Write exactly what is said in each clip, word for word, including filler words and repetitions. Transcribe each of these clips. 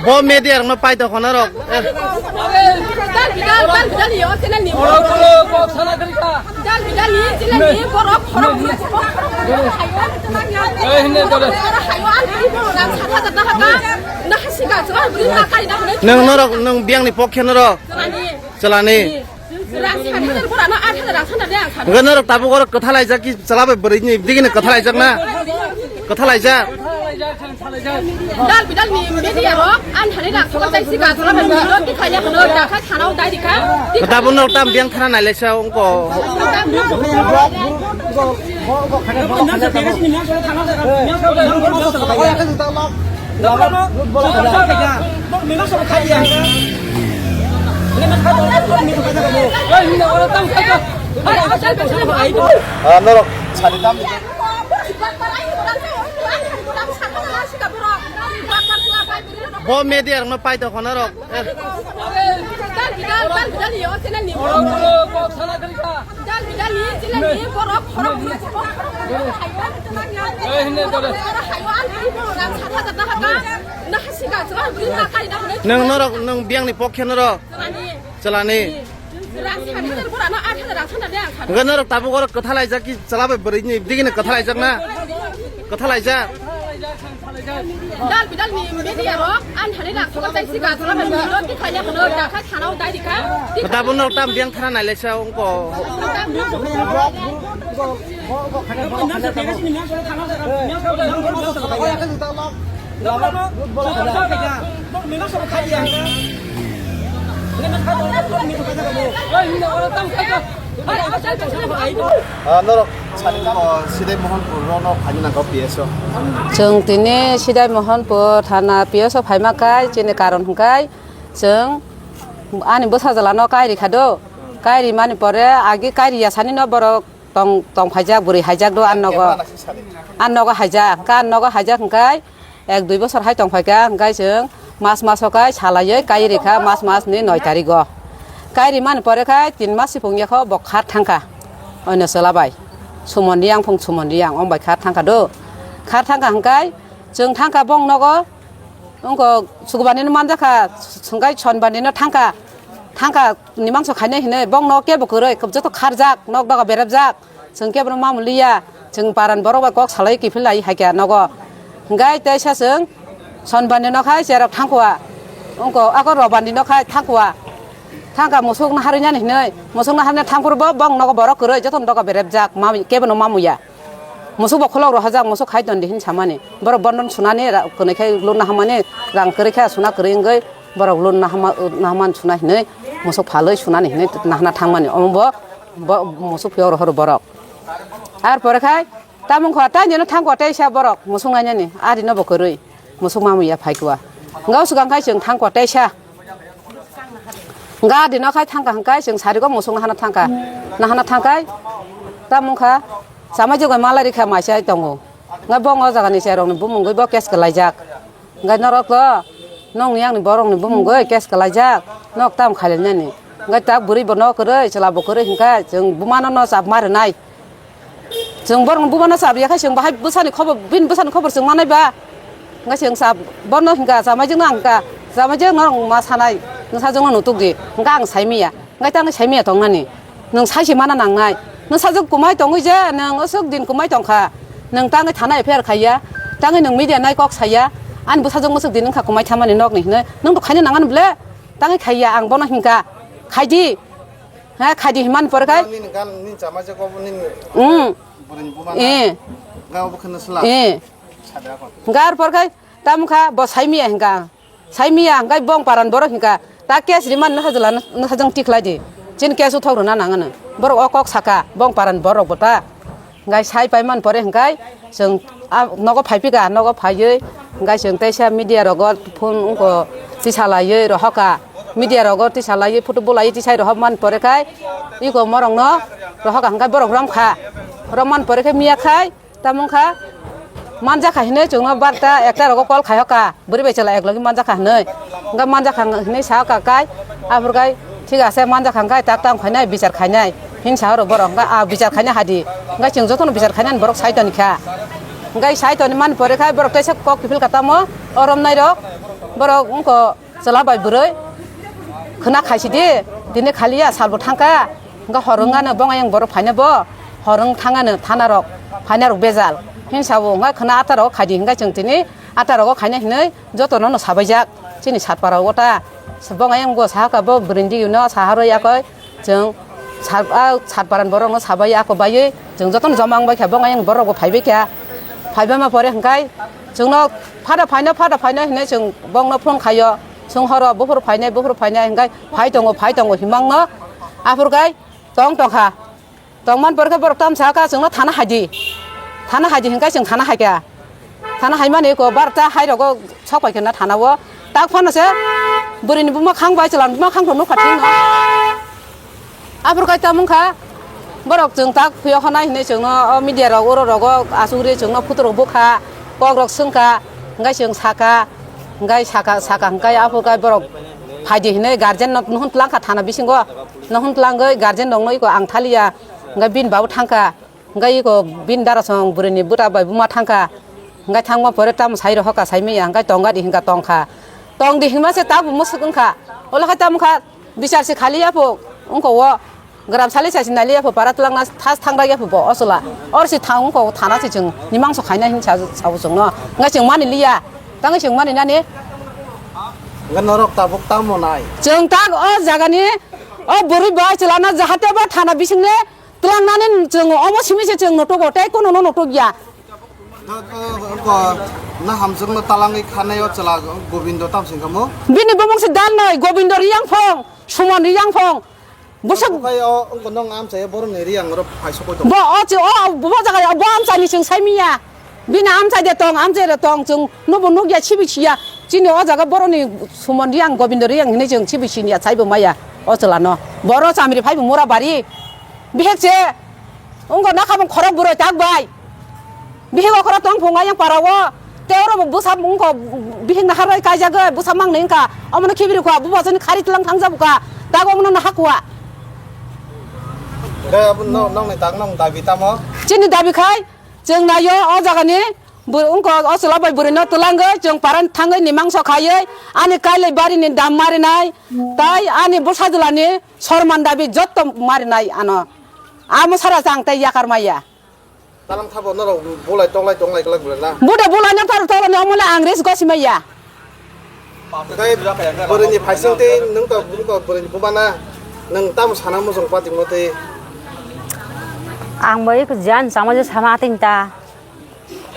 Bo media rokno paito khonarok. Nwng norok, nwng biyangni pokhe norok. Chalani. Rang sat hajar borano aat hajar rang sana de ang sana. Hwnkhe norok tabuk oro kwthalaijak ki chwla bai bwrwi ni digini kwthalaijak na? Kwthalaijak. Dal bidal ni media rok an thani rang sana jai si ga chwla bai bwrwi no tikhai ya kono dakha thana o dai dikha. Tabuk norok tam biyang thana nai lai sa ongko. Ah, norok sari tam. Bo media rokno paito khonarok. Nwng norok, nwng biyangni pokhe norok. Chalani. Hwnkhe norok tabuk oro kwthalaijak ki chwla bai bwrwi ni digini kwthalaijak na? Kwthalaijak. Dal bidal ni media rok an thani rang sana jai si ga chwla bai bwrwi no tikhai ya kono dakha thana o dai dikha. Tabuk norok tam biyang thana nai lai sa ongko. Ah, norok sari tamo sidai Mohanpur rono phaina nangkha P S o. Chwng tini sidai Mohanpur thana P S o phaima kai chini karon hwnkhe chwng ani bwsajwlano kai rikha do. Kai rimani pore agi kai riya sani no borok tong, tong phaijak, bwrwi haijak do, an nogo. An nogo haijak, hwnkhe an nogo haijak hwnkhe ek dui bosor hai tong phaikha, hwnkhe chwng mas maso khai salaiwi kai rikha, mas masni noi tarigo. Kai rimani pore khai tin mas sipung yakho bo khar thangkha. Oino chwla bai. Sumon riyang phung sumon riyang, ong bai khar thangkha do. Khar thangkha hwnkhe chwng thangkha bong nogo. Ongko sukbani no manjakha, sungkai sonbani no thangkha, thangkha ni mangso khainai hinui bongno kebo kwrwi joto kharjak, nok doga berepjak, chwng kebo no mamuliya, chwng paran borok bai kok salai kiphil lai haikha nogo. Hwnkhe teisa chwng sonbani no khai cherok thangkha, ongko ako robani no khai thangkha, thangkha musuk no harwi nani hinui, musuk no harwi thangphuru bo bong nogo borok kwrwi joto no doga berepjak, kebo no mamuya. Musuk bo khulok rohorjak, musuk khai tondi hin samani. Borok bondon sunani ra-, kwnwi khai loan nahamani, rang kwrwi khe suna kwrwi wngwi borok loan nahama, nahamani suna hinwi musuk phalwi sunani hinwi nahana thangmani. Omo bo, bo musuk phiyok rohor borok. Ar pore khai tamung kha tei nino thangkha teisa borok musuk nainani, adino bo kwrwi. Musuk mamu ya phaikwa. Hwnkhe o swkang khai chwng thangkha teisa. Hwnkhe adino khai thangkha hwnkhe chwng sarigo musuk nahana thangkha. Nahana thangkhai tamung kha chamai jogoi malai rikha maisai tongo. Hwnkhe bong o jagani chairokni bumungwi bo case kwlaijak. Hwnkhe norok to nokni yakni borokni bumungwi case kwlaijak. Nok tam khailainani. Hwnkhe tak bwrwi bo nok kwrwi chwla bo kwrwi hwnkhe chwng bumano no chap ma rwnai. Chwng borokni bumano chap ya khe chwng bahai bwsani khobor, bini bwsani khobor chwng manai ba. Hwnkhe chwng chap, bono hwnkha, chamaijwkno ang hwnkha, chamaijwk norok ma sanai, nwsajwkno nutukdi, hwnkhe ang saimanya, hwnkhe tangwi saimanya tongnani. Nwng saisi mana nangnai, nwsajwk kwmai tongwi je, nwng aswk din kwmai tongkha, nwng tangwi thana F I R khaiya, tangwi nwng media nai kok saya, ani bwsajwk mwswk din wngkha kwmai thamani nokni hinwi, nwng to khaina nangani ble, tangwi khaiya, ang bono hwnkha, khaidi. Ha, khaidi himani pore khai. Nini gan, nini chama je kobo nini. Hmm. Burini buma na. Eh. Ga obo kheno sla. Eh. Sadra kon. Gar pore khai, tam kha, bo saimanya hwnkha. Saimanya hwnkha, bong paran borok hwnkha. Ta case rimani nwsajwla, nwsajwng tikhlai di. Chini case uthok rwna nangano. Borok o kok saka, bong paran borok bo ta. Hwnkhe sai paimani pore hwnkhe chwng a nogo phaiphikha, nogo phaiwi hwnkhe chwng teisa media rogo phone wngkha tisalaiwi rohorkha, media rogo tisalaiwi photo bolaiwi tisai rohormani pore khai eko morokno rohorkha hwnkhe borok romkha, romani pore khe miya khai tamung kha manjakha hinwi chwngno barta ekta rogo call khaihokha. Bwrwi bai chwla eklogi manjakha hinwi. Hwnkhe manjakha hinwi sakha kai, aphuru kai, "Thik ase, manjakha hwnkhe tak tamo khainai, bichar khainai." Hinsa oro borok hwnkha, "Ah, bichar khaina hadi." Hwnkhe chwng jotono bichar khainani borok saiton kha. Hwnkhe saiton mani pore khai borok teisa kok kiphil ka tamo, o romnai rok borok wngkha chwla bai bwrwi khwna khaisidi, tini khaliya salbo thangkha. Hwnkhe hor wngano bongayang borok phaina bo, hor wng thangano thana rok phaina rok bejal. Hinsa bo hwnkhe khwna ata rok khaidi, hwnkhe chwng tini ata rogo khaina hinwi jotono no sabaijak. Chini satpara o ta bongayang bo sahaka bo bwrwini digino saharwi yakoi. Chwng sat-, a satparan borokno sabai ako baiwi chwng jotono joma wngbai kha, bongayang borokbo phaibai kha. Phaibai ma pore hwnkhe chwngno phada phaino, phada phaino hinwi chwng bongno phone khaio. Chwng horo buphuru phainai, buphuru phainai hwnkhe phai tongo, phai tongo himangno aphuru khe tong tongkha. Tongman pore khe borok tamo sakha chwngno thana haidi. Thana haidi hwnkhe chwng thana haikha. Thana haimani eko barta hairogo sok pai khe na thana o. Tak phano se bwrwini buma khang bai chwla buma khang rok nukha thik no. Aphuru kai tamo wngkha borok chwng tak phiyo khonai hinwi chwngno o media rok oro rogo asugri chwngno photo rok bukha, kok rok swngkha, hwnkhe chwng sakha, hwnkhe sakha, sakha hwnkhe aphuru kai borok phaidi hinwi guardian no nuhun twlang kha thana bisingo, nuhun twlangwi guardian rok no eko ang thaliya, hwnkhe bini babu thangkha. Hwnkhe eko bini darasong bwrwini bwta bai buma thangkha. Hwnkhe thangma pore tamo sai rohorkha, saimanya hwnkhe tongadi hwnkha tongkha. Tongdi hwnkma se tabuk mwswk wngkha. Olo khe tamo kha bichar se khaliya pho wngkha o. Gram sali sai se naliya pho para twlangna thas thangraiya pho bo o chwla. Or se thang wngkha o thana se chwng mimangso khaina hin sa sao chwngno. Hwnkhe chwng mani liya. Tangwi chwng mani nani. Hwnkhe norok tabuk tamo nai? Chwng tak o jagani o bwrwi bai chwlano jahate bo thana bisingni Twlangnani chwng omo simi se chwng nutugo, tei kunono nutukya. Ko na hamjakno talangwi khanai o chwla Gobindo tamo singkha mo? Bini bumung se Dalnoi, Gobindo Riyangphong, Suman Riyangphong. Busuk Bukai o wngkha nong amchai borokni Riyang oro phaisokoi tongo. Bo o chwng o bo jaga bo amchaini chwng saimiya. Bini amchai de tong, amchai de tong, chwng nobo nukya, sibi siya. Chini o jaga boroni Suman Riyang, Gobindo Riyang hinui chwng sibi siniya, saibo maya o chwlano. Boro chamri phaibo mura bari. Bihek se wngkha nakhamung khorok bwrwi tak bai. Bihek okhorok tong phung ayang para o. Te oro bo bwsa wngkha bihek naharwi kaijagwi bwsa mangnwi wngkha. Omono khibiri kha, bubo chini khari tlang thangjabo kha. Dago omono naha kha. Khe abo no-, nokni tak nokni dabi tamo? Chini dabi khai, chwng naio o jagani bo-, wngkha o chwla bai bwrwino twlangwi, chwng parani thangwi nimangso khaiwi, ani kailai barini dam marinai, tai ani bwsajwlani sorman dabi jotto marinai ano. Amo sara chang tei yakar maya. Talang thabo norok bolai toklai tonglai glak belai na? Bude bolai no tar toklai no omo le ang res gosi maya. Tei bwrwini phaising tei nwng to, nwng to bwrwini buma na, nwng tamo sana muchung patingmo tei? Ang bo eko jan chama je sama ating ta.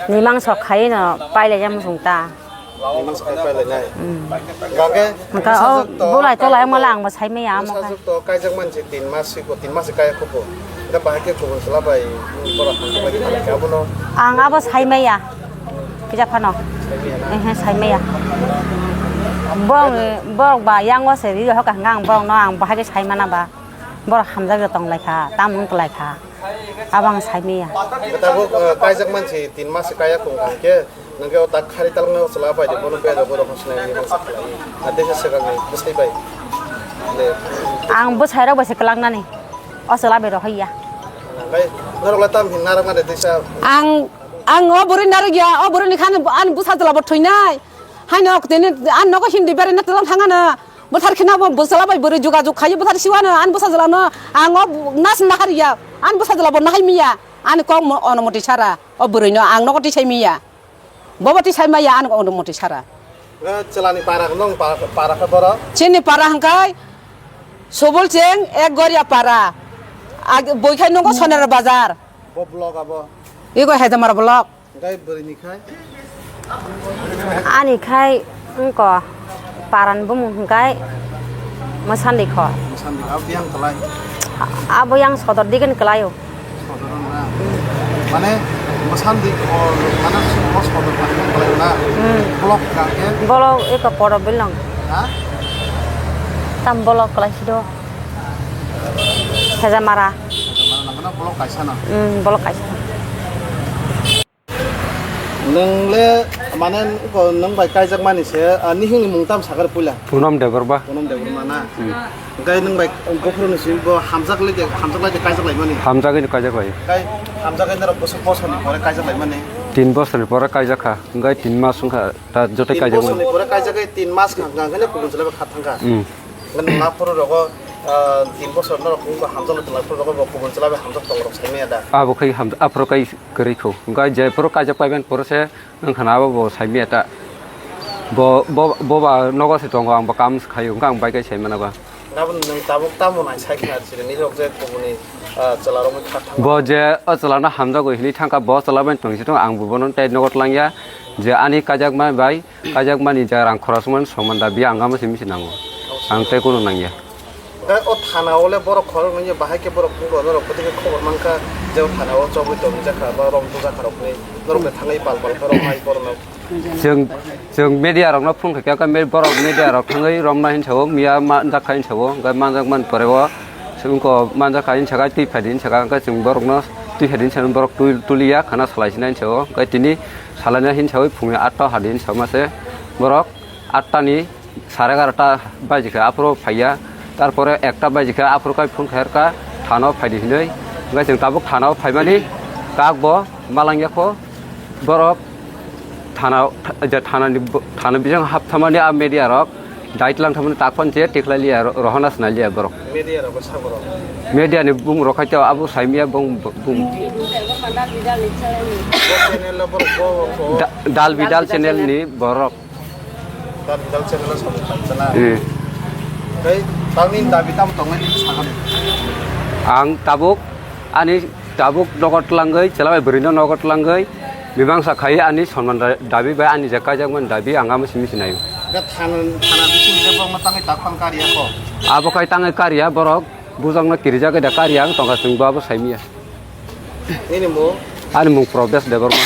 Nimang sok khai no pailai ya muchung ta. Nimang sok khai pailai nai. Hmm. Gangke hwnkha o bwsajwk to bolai tolai kai mala ang bo saimaya amo khai. Bwsajwk to kaijak mansi tin mas siko, tin mas se kaya khupo. Da bahai khe kubun sala bai borok hamjak lai kha abono. Ang abo saimaya. Kisa phano. Saimaya na? Ehe, saimaya. Borok, borok ba yang o se ri hoka hwnkha ang borok no ang bahai khe saimana ba. Borok hamjak rok tong lai kha, tam wng klai kha. Abo ang saimaya. Tabuk, eh, kaijak mansi tin mas se kaya khung hwnkhe, nwng khe o tak khari talwknai o chwla bai de, bono bera borok hwnwi sinai masa khlai. A tei se swkang ni bwsai bai. Le. Ang bwsai rok bai se kwlak nani. O chwla bai rohor ya. Bai, norok le tam hin narwk mani tisa. Ang, ang o bwrwi narwk ya, o bwrwi ni khan ani bwsa chwla bo thwinai. Haino tini ani nogo hindi bera na twlang thang ano. Bwthar kheno bo bwsala bai bwrwi jogajog khai bwthar siwano ani bwsajwlano ang o nas nahar ya, ani bwsajwla bo nahai miya, ani kok mo-, ono moti sara o bwrwino ang nogo tisai miya, bobo tisai maya ani kok ono moti sara. Chwlani para nong para, para khe boro? Chini para hwnkhe Subul Cheng, Ek Goria para, ag-, bwikha nungo Sonera Bazar. Bo block abo? Ego Hejamara block. Hwnkhe bwrwini khai? Ani khai wngkha paran bumung hwnkhe Mwsandi kho. Mwsandi, abo yang kwlai? A-, abo yang sodor digen kwlaio. Sodor na? Mane Mwsandi kho, mane o sodor digen kwlaio na? Hmm. Block hwnkhe? Block eko Poro Bilong. Ha? Tam block kwlai sido. Hejamara. Hejamara na, mane block kaisa na? Hmm, block kaisa. Nwng le mane nwng bai kaijak mani se, ah, nihing ni mung tam sakar puila. Punom Debbarma. Punom Debbarma na. Hmm. Hwnkhe nwng bai buphuru ni simi bo hamjak lai de, hamjak lai de kaijak lai mani. Hamjagwi ni kaijak lai. Kai hamjak lai norok bosor, bosor ni pore kaijak lai mani. Tin bosor ni pore kaijak kha. Hwnkhe tin mas wngkha ta joto kaijak mani. Tin bosor ni pore kaijak lai tin mas kha, hwnkhe kubun chwla bai kha thangkha. Hmm. Hwnkhe nwng aphuru rogo, ah, tin bosor norok wngkha hamjak lai tonglai phuru rogo bo kubun chwla bai hamjak tong rok sai maya da. Abo khai hamjak, aphuru kai kwrwi kho. Hwnkhe je phuru kaijak pai mani phuru se Wngkha na abo bo sai maya ta. Bo, bo, bo ba nogo se tongo, ang bo kam se khaio, wngkha ang bai kai sai mana ba. Nabo nwng tabuk tamo nai sai khna chini ni rok je kubuni, ah, chwla rok kha thang. Bo je o chwla no hamjago hinwi thangkha, bo chwla bai tong si tong, ang bo bono tei nogo tlang ya je ani kaijakma bai, kaijakma ni je rang khorok songmani soman da, biya ang amo se misi nango. Ang tei kunu nang ya. Hwnkhe o thana o le borok khorok nungya bahai khe borok phunukgo norok kwtwi khe khobor mankha je o thana o chobwi tongwi jakha ba rong bujakha rokni norok le thangwi pal pal khe romnai borokno. Chwng, chwng media rokno phone khaikha, khe me-, borok media rok thangwi romna hinsa o, miya manjakha hinsa o, hwnkhe manjak man pore o, chwng ko manjakha hinsa khe twi phaidi hinsa kha, hwnkhe chwng borokno twi phaidi hinsa borok twi tuliya khana salai sinai hinsa o, hwnkhe tini salaina hinsa o phungni atta hadi hinsa o mase borok atta ni sare egarota baji khe aphuru phaiya, tarpore ekta baji khe aphuru kai phone khairka thana o phaidi hinwi. Hwnkhe chwng tabuk thana o phaimani kak bo malangya kho, borok thana, je thana ni bo-, thana bising hapthamani a media rok dait lang thamani tak phano je tikhlai liya, ro-, rohorna swnai liya borok. Media rok sa borok. Media ni bumung rok khai tei abo saimya bung, bung. Bo channel lo borok bo, bo. Da-, Dal Bidal channel ni borok. Dal Bidal channel o samung khaijak na. Eh. Tei tamni dabi tamo tongnai nini sakani? Ang tabuk, ani tabuk nogo tlangwi, chwla bai bwrwino nogo tlangwi, mimangsa khai ani sonman da-, dabi bai ani je kaijakmani dabi ang amo simi sinai. Ga thana, thana bising je bokno tangwi takhon kariya kho. Abo khai tangwi kariya borok, bujokno kirijagwi da kariya ang tongkha chwngbo abo saimya. Nini mung? Ani mung Probes Debbarma.